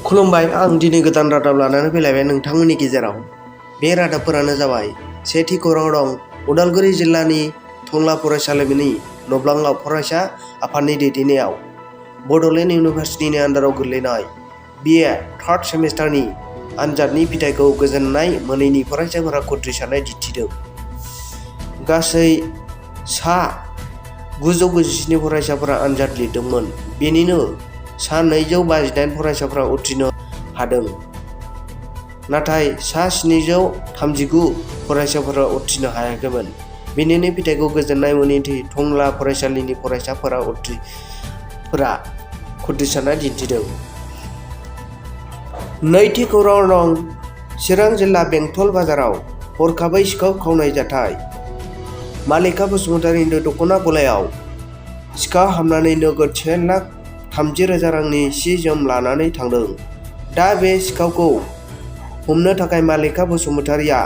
खुलुमबाय, आं दिनै गोदान रादाब लानानै फैलायबाय नोंथांमोननि गेजेराव। बे रादाबफोरानो जाबाय सेथि खौरां दं उदालगुरि जिल्लानि टंला फरायसालिनि नब्लाङाव फरायसा आफादनि दैदेननायाव बड'लेण्ड इउनिभार्सिटिनि आन्दाराव गोग्लैनाय BA थार्ड सेमिस्टारनि आनजादनि फिथाइखौ गोजोननाय मोनैनि फरायसाफोरा उथ्रिसारनाय दिन्थिदों। गासै सा 997 फरायसाफोरा आनजाद लिरदोंमोन। बेनिनो सा 258 फरायसाफोरा उथ्रिनो हादों, नाथाय सा 739 फरायसाफोरा उथ्रिनो हायाखैमोन। बेनिनो फिथाइखौ गोजोननाय मोनै टंला फरायसालिनि फरायसाफोरा उथ्रिसारनाय दिन्थिदों। नैथि खौरां दं चिरां जिल्ला बेंटल बाजाराव हरखाबै सिखाव खावनाय जाथाय। मालिका बसुमतारिनि दख'ना गलायाव सिखाव हाबनानै नोगोद 1,30,000 रांनि सि जोम लानानै थांदों। दा बे सिखावखौ हमनो थाखाय मालिका बसुमतारिया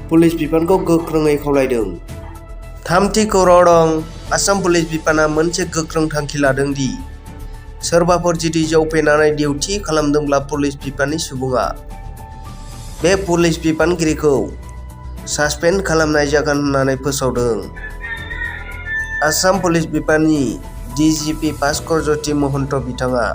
पुलिस बिफानखौ गोख्रोङै खावलायदों। थामथि खौरां दं आसाम पुलिस बिफाना मोनसे गोख्रों थांखि लादों दि सोरबाफोर जुदि जौ फेनानै डिउटि खालामदोंब्ला पुलिस बिफाननि सुबुङा बे पुलिस बिबानगिरिखौ सासपेन्ड खालामनाय जागोन होननानै फोसावदों। आसाम पुलिस बिफाननि DGP भास्कर ज्योति महन्त बिथाङा